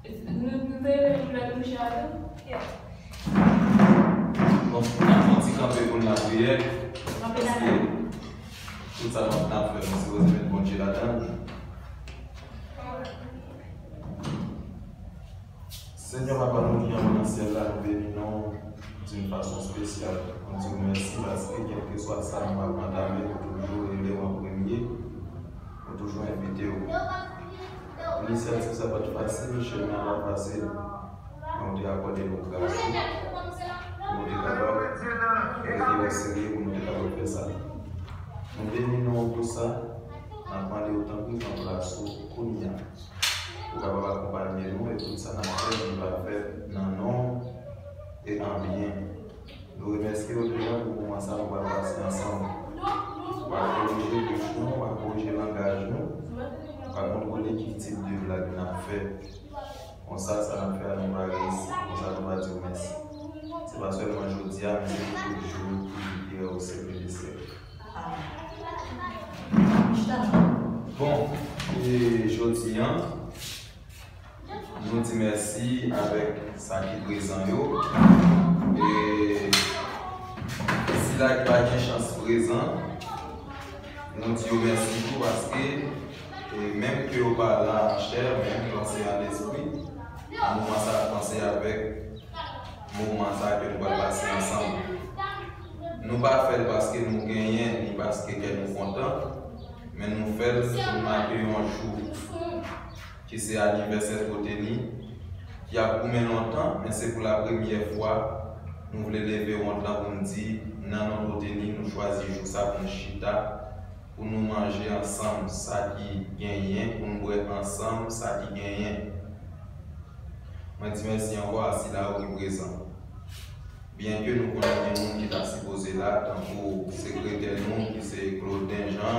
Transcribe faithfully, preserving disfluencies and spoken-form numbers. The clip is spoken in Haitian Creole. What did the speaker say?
Nou, nou te renmen pou lè nou chita tou? Bon, n ap fè yon ti kanpe pou n lapriyè. Kanpe paske lapriyè. Tout sa n ap, n ap fè, nou sipoze met Bondye ladan l. Senyè, Papa nou ki anwo nan syèl la, nou beni non d'une façon spéciale. Nou di w mèsi paske kèlkeswa sa nou ap antame, ou toujou rele w an premye, ou toujou envite w. Inisyativ sa pa t fasil, chemen an pa t fasil, men ou te akòde nou gras ou, pou nou te kapab rete oserye, pou nou te kapab fè sa. Nou beni non w pou sa, n ap mande w tanpri pran plas ou kounye a. Ou kapab akonpanye nou, e tout sa n ap fè, nou va fè nan non w e an byen. Nou remèsye w deja pou moman sa nou pral pase ansanm. W a korije bouch nou, w a korije langaj nou, w a kontwole ki tip de blag n ap fè. Konsa, sa n ap fè a, nou va reyisi. Konsa, nou va di w mèsi. Se pa sèlman jodi a, men se pou tout jou ki vini, ki reyisi, ke Bondye. Bon, e jodi a, nou di mèsi avèk sa ki prezan yo. E sila ki pa gen chans prezan, nou di yo mèsi tou paske, e menm ke yo pa la an chè, men yo se an lespri. Nan moman sa, panse avèk moman sa ke nou pral pase ansanm. Nou pa fè l paske nou genyen, ni paske kè nou kontan, men nou fè l pou n make yon jou ki se anivèsè Twoteni, ki ap goumen lontan, men se pou la premyè fwa nou vle leve wont lan pou n di, nan non Twoteni, nou chwazi jou sa pou n chita, pou nou manje ansanm sa ki genyen, pou n bwè ansanm sa ki genyen. Mwen di mèsi ankò a sila yo ki prezan. Byenke nou konnen gen moun ki ta sipoze la, tankou sekretè nou ki se Claudin Jean,